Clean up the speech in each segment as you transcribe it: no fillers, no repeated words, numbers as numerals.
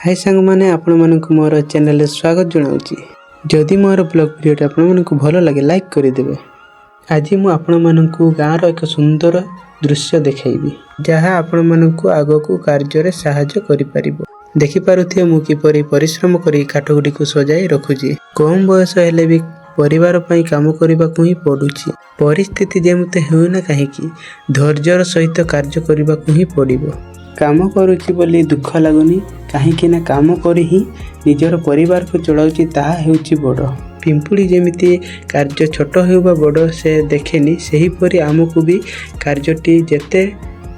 High ସାଙ୍ଗମାନେ, ଆପଣମାନଙ୍କୁ ମୋର ଚ୍ୟାନେଲରେ ସ୍ୱାଗତ ଜଣାଉଛି। ଯଦି ମୋର ବ୍ଲଗ୍ ଭିଡ଼ିଓଟି ଆପଣମାନଙ୍କୁ ଭଲ ଲାଗେ, ଲାଇକ୍ କରିଦେବେ। ଆଜି ମୁଁ ଆପଣମାନଙ୍କୁ ଗାଁର ଏକ ସୁନ୍ଦର ଦୃଶ୍ୟ ଦେଖାଇବି, ଯାହା ଆପଣମାନଙ୍କୁ ଆଗକୁ କାର୍ଯ୍ୟରେ ସାହାଯ୍ୟ କରିପାରିବ। ଦେଖିପାରୁଥିବେ ମୁଁ କିପରି ପରିଶ୍ରମ କରି କାଠଗୁଡ଼ିକୁ ସଜାଇ ରଖୁଛି। କମ୍ ବୟସ ହେଲେ ବି ପରିବାର ପାଇଁ କାମ କରିବାକୁ ହିଁ ପଡ଼ୁଛି। ପରିସ୍ଥିତି ଯେମିତି ହେଉନା କାହିଁକି, ଧୈର୍ଯ୍ୟର ସହିତ କାର୍ଯ୍ୟ କରିବାକୁ ହିଁ ପଡ଼ିବ। କାମ କରୁଛି ବୋଲି ଦୁଃଖ ଲାଗୁନି, କାହିଁକି ନା କାମ କରି ହିଁ ନିଜର ପରିବାରକୁ ଚଳାଉଛି, ତାହା ହେଉଛି ବଡ଼। ପିମ୍ପୁଡ଼ି ଯେମିତି କାର୍ଯ୍ୟ ଛୋଟ ହେଉ ବା ବଡ଼ ସେ ଦେଖେନି, ସେହିପରି ଆମକୁ ବି କାର୍ଯ୍ୟଟି ଯେତେ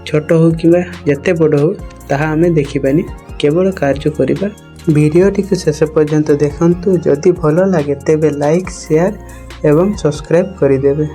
ଛୋଟ ହେଉ କିମ୍ବା ଯେତେ ବଡ଼ ହେଉ, ତାହା ଆମେ ଦେଖିବାନି, କେବଳ କାର୍ଯ୍ୟ କରିବା। ଭିଡ଼ିଓଟିକୁ ଶେଷ ପର୍ଯ୍ୟନ୍ତ ଦେଖନ୍ତୁ। ଯଦି ଭଲ ଲାଗେ, ତେବେ ଲାଇକ୍, ସେୟାର ଏବଂ ସବସ୍କ୍ରାଇବ୍ କରିଦେବେ।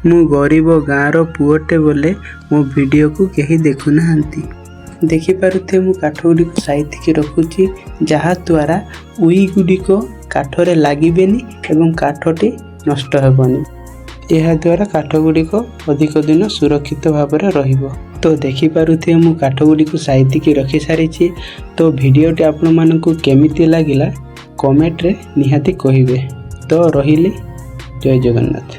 ମୁଁ ଗରିବ ଗାଁର ପୁଅଟେ ବୋଲେ ମୋ ଭିଡ଼ିଓକୁ କେହି ଦେଖୁନାହାନ୍ତି। ଦେଖିପାରୁଥିବେ, ମୁଁ କାଠ ଗୁଡ଼ିକୁ ସାଇତିକି ରଖୁଛି, ଯାହାଦ୍ୱାରା ଉଇ ଗୁଡ଼ିକ କାଠରେ ଲାଗିବେନି ଏବଂ କାଠଟି ନଷ୍ଟ ହେବନି। ଏହାଦ୍ୱାରା କାଠ ଗୁଡ଼ିକ ଅଧିକ ଦିନ ସୁରକ୍ଷିତ ଭାବରେ ରହିବ। ତ ଦେଖିପାରୁଥିବେ, ମୁଁ କାଠ ଗୁଡ଼ିକୁ ସାଇତିକି ରଖିସାରିଛି। ତ ଭିଡ଼ିଓଟି ଆପଣମାନଙ୍କୁ କେମିତି ଲାଗିଲା, କମେଣ୍ଟରେ ନିହାତି କହିବେ। ତ ରହିଲି, ଜୟ ଜଗନ୍ନାଥ।